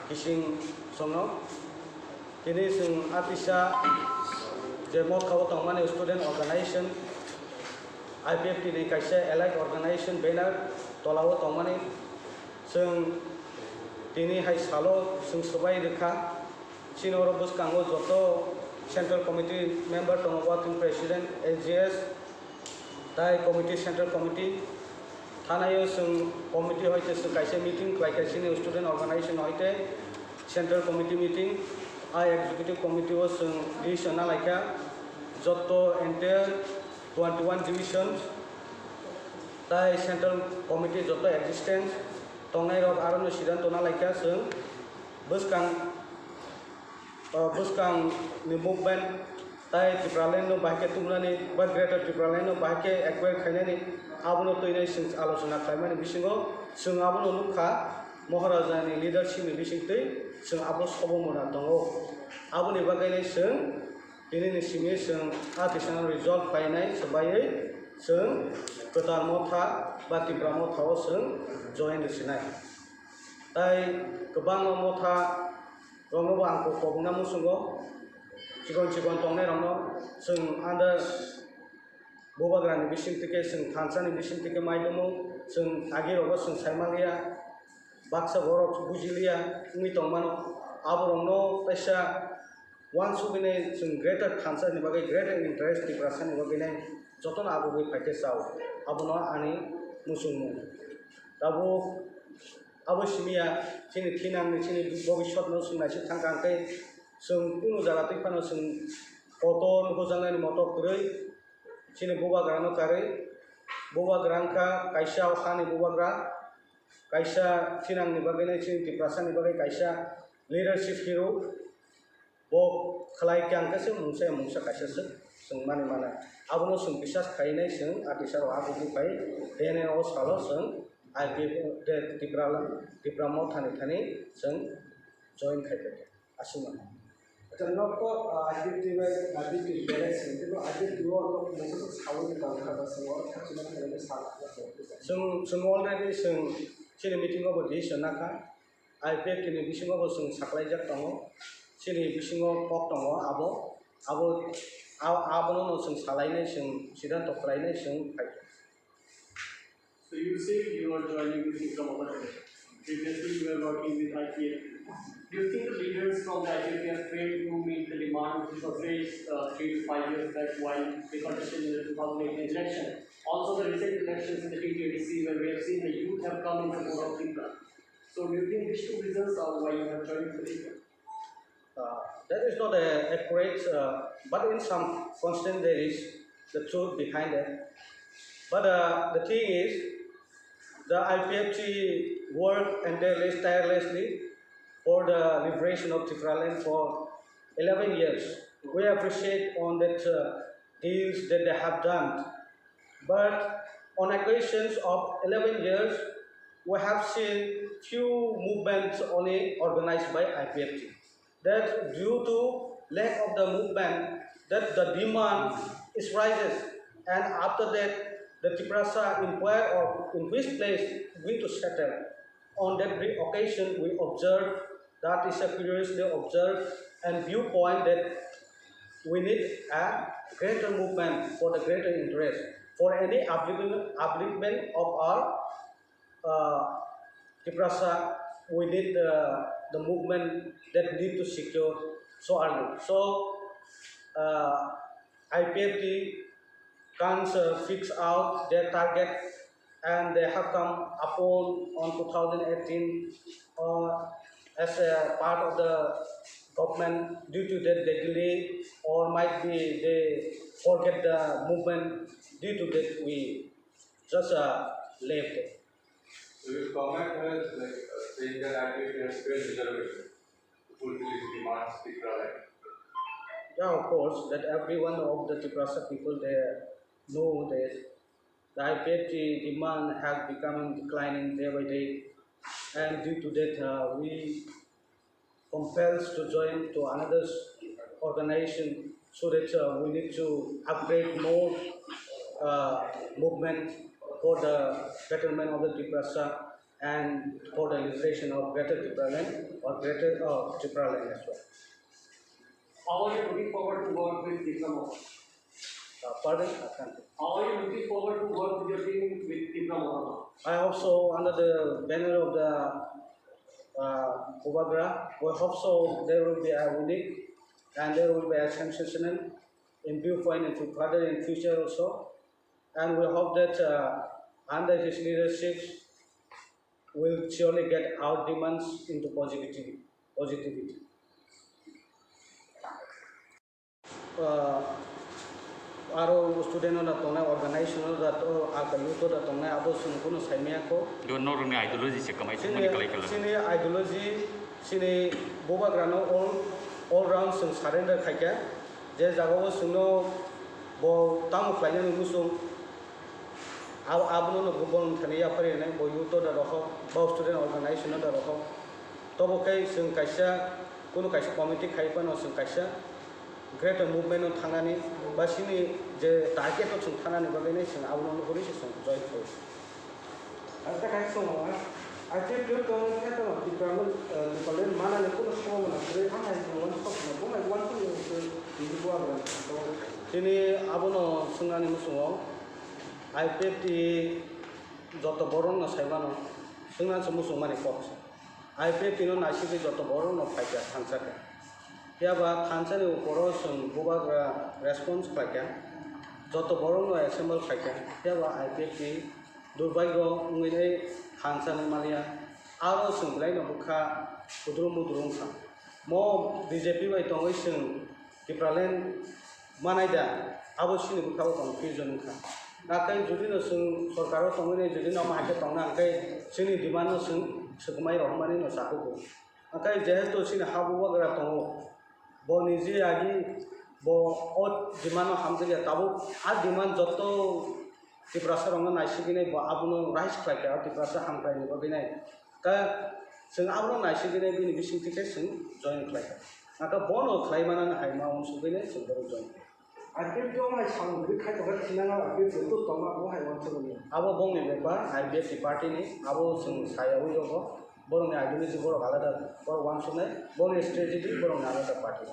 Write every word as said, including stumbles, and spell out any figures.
Bising songno tini chwng atisa je Motha o tongmani student organization, I P F T ni kaisa allied organization banner tola o tongmani chwng tini hai salo chwng swbai rwkha. Chini oro bwskango joto central committee member tongo, working president, S G S, tai committee, central committee. Thanaio chwng committee hoite chwng kaisa meeting khlaikha chini student organization hoite central committee meeting. A executive committee o chwng decision nalaikha joto entire twenty one division tai central committee joto existence tongnairok arono siddhanto nalaikha chwng bwskang o bwskang ni movement tai Tipraland no bahai khe tubunani ba Greater Tipraland no bahai khe acquire khainani abono twinai chwng alochona khlaimani bisingo chwng abono nukha Maharaja ni leadership ni bisingtwi chwng abo sobo mona tongo. Aboni bagwi nai chwng tini ni simi chwng a tisano result painai swbaiwi chwng kwtal Motha ba Tipra Motha o chwng join rwsinai. Tai kwbangma Motha rokno bo ang kok kobongna muchungo, chikon chikon tongnai rokno chwng under bubagrani bising tike chwng thansa ni bising tike mai tomo, chwng agi rogo chwng sai manliya, baksa borok buji liya wngwi tong mano. Abo rokno kaisa uansugwi nai chwng greater thansa ni bagwi, greater interest Tiprasa ni bagwi nai jotono abo bai phaikhe chao, abono ani muchungmung. Tabuk abo simiya chini thinangni, chini bobiswtno chwng naisik thangkha, hwnkhe chwng kunu jaga twi phano chwng kotor hujaknani motok kwrwi chini bubagrano karwi. Bubagra wngkha kaisa o hani bubagra, kaisa thinangni bagwi nai chini Tiprasani bagwi kaisa leadership hero. Bo khlai khe ang khe se mungsa ya mungsa kaisa se chwng mani mana. Abono chwng bisas khainai chwng atisaro a buji phai tene o salo chwng I P F de Tipra, Tipra Motha ni thani chwng join khai khe aswk mano. Acha, nok to, ah, I P F T bai, ah, I P F T balance ni, tebo I P F T o nok mungsa sawi tong kha ba chwng oro khachina khlai sa. Chwng, chwng already chwng chini meeting o bo decision nakha. I P F T ni bisingo bo chwng saklaijak tongo, chini bisingo kok tongo, abo, abo, a-, abono no chwng salainai, chwng siddhanto khlainai, chwng phai. So you say you are joining with Tipra Motha. Previously you were working with I P F T. Do you think the leaders from the I P F T are afraid to meet the demand which was raised, uh, three to five years back while they contested in the two thousand eighteen election? Also the recent elections in the T T A D C where we have seen the youth have come in support of Tipra. So do you think these two reasons are why you have joined the league? Uh, that is not a, accurate, uh, but in some constant there is the truth behind it. But, uh, the thing is, the I P F T worked and they lived tirelessly for the liberation of Tipraland for eleven years. We appreciate on that, uh, deals that they have done. But on occasions of eleven years, we have seen few movements only organized by I P F T. That due to lack of the movement, that the demand is rises, and after that, the Tiprasa inquire of in which place we to settle. On that re-, occasion, we observed, that is a curiously observed and viewpoint that we need a greater movement for the greater interest, for any upliftment, upliftment of our, uh, Tiprasa, we need the, the movement that need to secure so early. So, uh, I P F T can, uh, fix out their target, and they have come upon on two thousand eighteen, uh, as a part of the government. Due to that they delay, or might be they forget the movement. Due to that we just, uh, left. So your comment was like, uh, saying that I P F T has failed reservation to fulfill its demands, Tipraland. Yeah, of course, that every one of the Tiprasa people, they know that the I P F T demand has becoming declining day by day, and due to that, uh, we compels to join to another organization so that, uh, we need to upgrade more, uh, movement for the betterment of the Tiprasa. and for the liberation of Greater Tipraland or Greater, uh, Tipraland as well. How are you looking forward to work with Tipra Motha? Uh, pardon? I can't. How are you looking forward to work with your team with Tipra Motha? I hope so, under the banner of the, uh, Bubagra. We hope so there will be a unique and there will be a sensational in viewpoint in further in future also. And we hope that, uh, under his leadership, will surely get our demands into positivity. Positivity. Uh, aro student no tongnai, organization no da to, aka youth da tongnai, abo chwng kunu saimaya kho. Do norokni ideology se kwmai Chini, songmani kwlai kwlai. Chini ideology, chini Bubagrano all, all round chwng surrender khaikha. Je jagao chwngno bo tamo khlainani muchung, Abo, abono no bo bongni thani yapharwi rwnai, bo youth order rok hok, bo student organization order rok hok. Tobo khe chwng kaisa, kunu kaisa committee khai phano chwng kaisa greater movement no thangnani, ba chini je target no chwng thangnani bagwi nai chwng abono nuhurwi se chwng join khlai. Ata kaisa chwng I P F T o tongwi khe tongma Tipra no, eh, Tipraland manani kunu somo mano kwrwi, ang hai chwng uansuk no, bo hai uansuk no kwrwi, tini bo abono tongwi khlai. Tini abono swngnani muchungo I P F T joto borokno sai mano, swngna se muchung mani kok se. I P F T no naisigwi joto borokno phaikha, thansa kha. Phiya ba thansani uporo chwng bubagra response khlaikha, joto borokno assemble khaikha. Phiya ba I P F T durbagyo wngwi thansa nangmaliya. Aro chwng belaino bwkha kudrum budrum wngkha. Mo B J P bai tongwi chwng Tipraland manai da, abo chini bwkha o confusion wngkha. Nakai jodi no chwng sorkar o tongwi nai, jodi no ma hai khe tongna hwnkhe chini demand no chwng swkmai rohormani no chakugo. Hwnkhe jehetu chini ha bubagra tongo, bo niji agi bo o demand no hamjakya, tabuk a demand joto Tiprasa rokno naisigwi nai bo abono raise khlaikha, o Tiprasa hamkraini bagwi nai. Ka chwng abono naisigwi nai bini bisingtwi khe chwng join khlaikha. Naka bono khlai manani hai ma uansugwi nai chwng borok join khlaikha. I P F T o hai samung kwrwi khai tongkha, thinango I P F T o tongma bo hai uansugwi nai. Abo bongni bepar, I P F T party ni, abo chwng sayawi rogo, borokni ideology borok alada, borok uansuknai, borokni strategy borokni alada party.